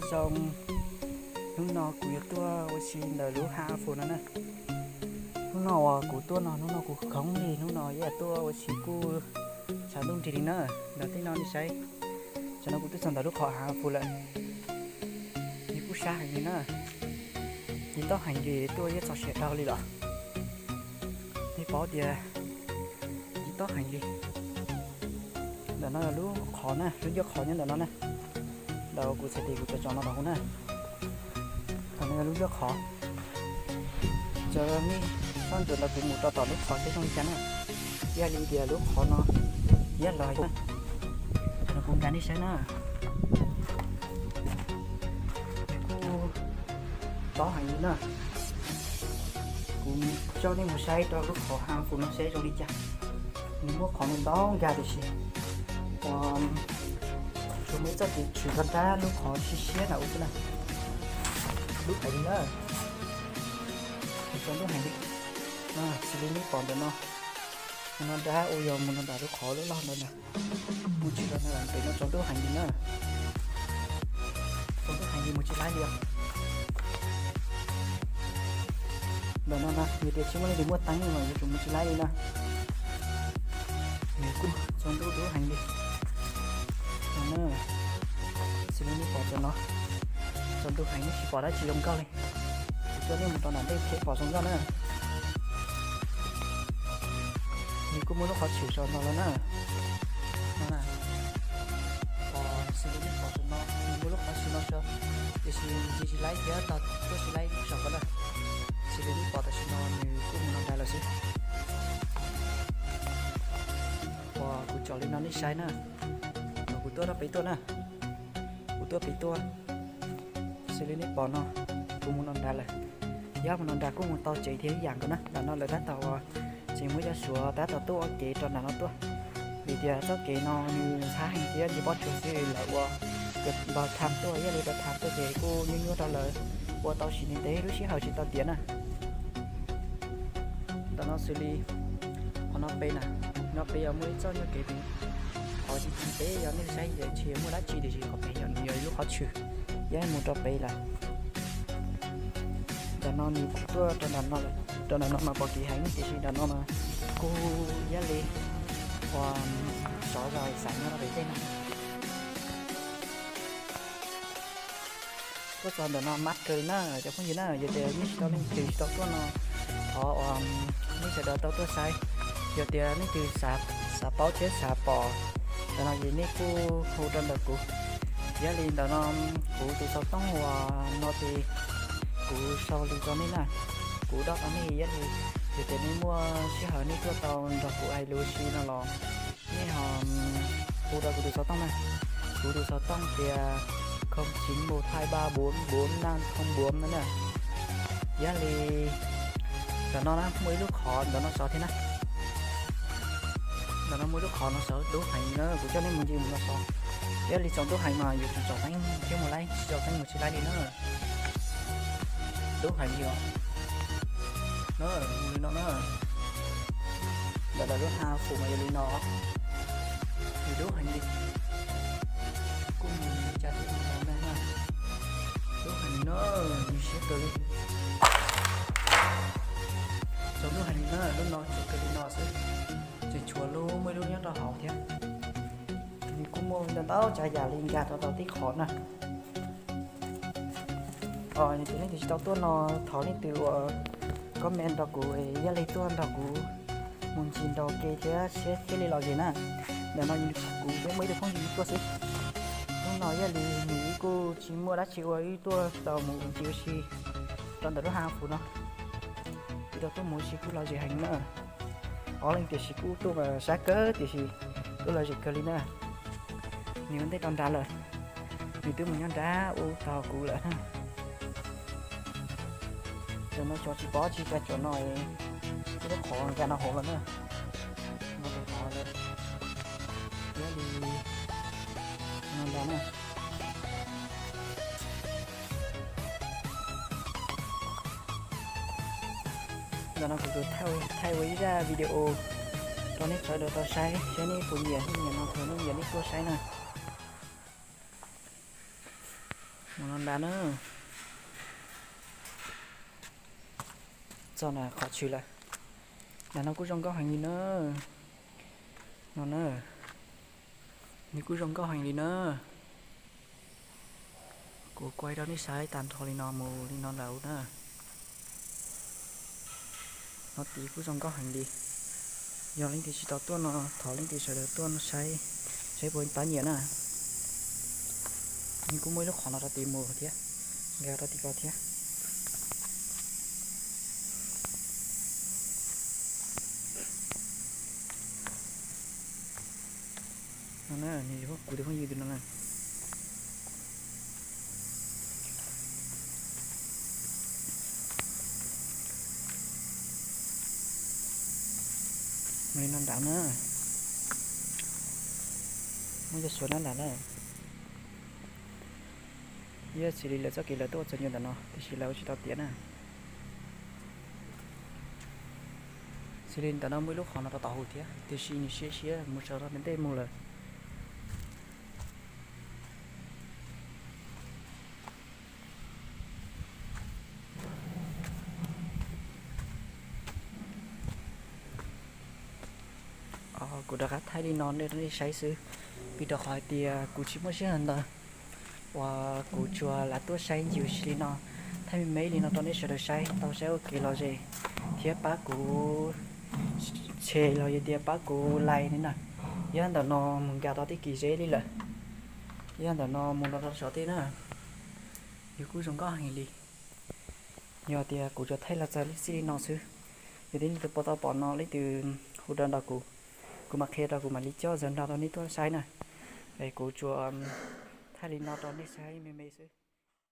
Zoo, hnub no kuv yuav tuaj ua si ntawm lub ha fu no na. Hnub no uas kuv tuaj no, hnub no kuv khoov li, hnub no yuav tuaj ua si kuj tshav ntuj nrig li na. Ntawm tej no nej saib, tsam no kuv twb txog ntawm lub qhov ha fu lawm. Nws kuj sab heev li na, nws tob heev li, tuaj yeej txog siav dhau li los. Nej paub tias nws tob heev li. Ntawm no yog lub qhov na, lub ncauj qhov nyob ntawm no na. Ntawm kuv txhais tes kuv tso tso no rau hauv na. Qhov no yog lub ncauj qhov. Cov nej soj ntsuam ntawd kuv mus rau tom lub qhov seb zoo li cas na. Yog li tias lub qhov no yog los na, no kuv nkag nej saib na. Kuj tob heev li na. Kuv coj nej mus saib rau lub qhov ha fu no saib zoo li cas. Nws muaj qhov ntau nkag tiam sis tsuas muaj ib txoj kev tshwm rau nrab lub qhov siab siab na ua xwb na. Lub heev li na. Tsaus ntuj heev li. Xws li nej pom ntawm no, mus no nrad ua yog mus no nram lub qhov loj loj ntawd na. Mus tsis tau na, pem no tsaus ntuj heev li na. Tsaus ntuj heev li mus tsis laib li os. Ntawm no na, yog tias tsis muaj leej twg muaj teeb no yuav tsum mus tsis laib li na. Nws kuj tsaus ntuj dub heev li. No na, xws li nej pom ntawm no, tsaus ntuj heev nej tsis pom dab tsi zoo nkauj li. Kuv coj nej mus rau nram ntej thiaj pom zoo nkauj na. Nws kuj muaj lub qhov tshwm saum no lawm na. No na, xws li nej pom saum no, nws muaj lub qhov tshwm no saum, tiam sis nws tsis laib thiab, tau tuaj tsis laib saum ko na. Xws li nej pom tam sim no nws kuj mus no nrad lawm xwb. Uas kuv tsom li no nej saib na, uas kuv tuaj rau pem tuaj na, kuv tuaj pem tuaj. Xws li nej pom no, kuv mus no nrad lawm. Yog mus no nrad kuj mus tau tsev thiab ib yam nkaus na. Nram no lawv tab tom uas tseem muaj cov Suav tab tom tuaj ua kev rau nram no tuaj, vim tias txoj kev no nws ntxhab heev thiab ntsis pob tsuas xwb lawv ua npawg tham tuaj, yog li npawg tham tuaj ces kuj nyuaj nyuaj rau lawv ua tau sim neej ntev lub sij hawm tsis tau tiav na. Ntawm no xws li qhov no pem na, no pem yog muaj ib txoj nyuag kev pem, qhov tsis tsis pem yog nej saib ces tsis muaj dab tsi tiam sis qhov pem yog nws yog ib lub qhov tshwm, yog mus rau pem lawm. Ntawm no nws kuj tuaj rau nram no lawm, rau nram no mas pom kev heev tiam sis nram no mas kuj yog li uas tsov zos xav nyob rau pem tej no. Tuaj txog ntawm no mab kawg li na cov phooj ywg na, yog tias nej tsis tau leej twg tsis tau tuaj no, thov uas nej sawv daws tau tuaj saib. Yog tias leej twg xav paub thiab xav pom ntawm no ces nej kuj hu rau ntawm kuv. Yog li ntawm no kuv tus xov tooj uas no ces kuv sau li rau nej na, kuv doj rau nej. Yog li yog tias nej muaj sij hawm nej tuaj tau nrog kuv hais lus si no los nej ho hu rau kuv tus xov tooj na. Kuv tus xov tooj tias không chín một hai ba bốn bốn năm không bốn no na. Yog li ntawm no na muaj ib lub qhov ntawm no sov thiab na. Ntawm no muaj ib lub qhov no sov dub heev na, kuv coj nej mus ncig mus no sov. Yog li tsaus ntuj heev mas yuav tsum tsom teeb thiab mus laib, tsis tsom teeb mus tsis laib li na. Dub heev li os. Na, mus li no na. Ntawm lawv lub ha fu mas yog li no. Nws dub heev li. Kuj mus li cas thiab mus no na. Dub heev li na, nws siab kawg li. Tsaus ntuj heev li na, lub no tsuas kawg li no xwb. Tseem tshuav lub muaj ib lub nyob rau hauv thiab. Nws kuj muaj ntau ntau tsav yam li nkag rau tau tej qhov na. Yog tias leej twg tsis tau tuaj no, thov leej twg uas comment nrog kuv, yog li tuaj nrog kuv mus ncig nraum ke thiab siab thiaj li los ze na. Ntawm no kuv peb muaj ib tug phooj ywg tuaj xwb. Hnub no yog li nws kuj tsis muaj dab tsi ua, wb tuaj tau mus ncig ua si rau ntawm lub ha fu no. Wb tau tuaj mus ua si kuj lom zem heev na. Ob leeg tiam sis kuj tuaj mas sab kawg tiam sis tuaj lom zem kawg li na. Nws ua ntej rau nrad lawm, nws twb mus nyob nrad ua tau kuv lawm na. Cov no cov tsis pom tsis cov no, lub qhov nkag no hauv lawm na. No tus qhov lawm, thiab li no ntag na. Ntawm no kuv tus thaij ua ib zaj video rau nej sawv daws tau saib, saib nej puas nyiam, nej nyiam no kuv nej nyiam nej tuaj saib na. Mus no nrad na. Txog nram qhov tshwm lawm. Nram no kuj zoo nkauj heev li na. No na, nws kuj zoo nkauj heev li na. Kuv kuaj rau nej saib tag nrho li no mus li no lawm na. No tid kuj zoo nkauj heev li. Yog leej twg tsis tau tuaj no thov leej twg sawv daws tuaj no saib, saib puas pab nyiam na. Nws kuj muaj ib lub qhov no rau tid mus thiab, nkag rau tid ko thiab. No na, nws yog kuv tus phooj ywg tus no na. Mus li no nrad na. Muaj cov suav nrad nrad na. Yog xws li lawv txoj kev lawv tuaj ua txog ncua ntawm no tiam sis lawv ua tsis tau tiav na. Xws li ntawm no muaj ib lub qhov no rau tom hauv thiab tiam sis nws siab siab mus sawv rau ntej mus lawm. Kuv rov qab thaij li no nej saib xwb, vim rau qhov hais tias kuv tsis muaj sij hawm ntau uas kuv tsuas lam tuaj saib ncig ua si li no, thaij me me li no rau nej sawv daws saib tau saib ua kev lom zem thiab pab kuv share los yog tias pab kuv like li na. Yog ntawm no mus nkag rau tij Kim Zeb li lawm. Yog ntawm no mus rau saum tej na, yus kuj zoo nkauj heev li. Yog tias kuv tsuas thaij los txog li txij li no xwb, yog tias leej twg pom tau pom no leej twg hu rau nrog kuv, kuv mam qhia rau kuv mam li coj zog nrog rau nej tuaj saib na. Es kuv tsuas thaij li no rau nej saib me me xwb.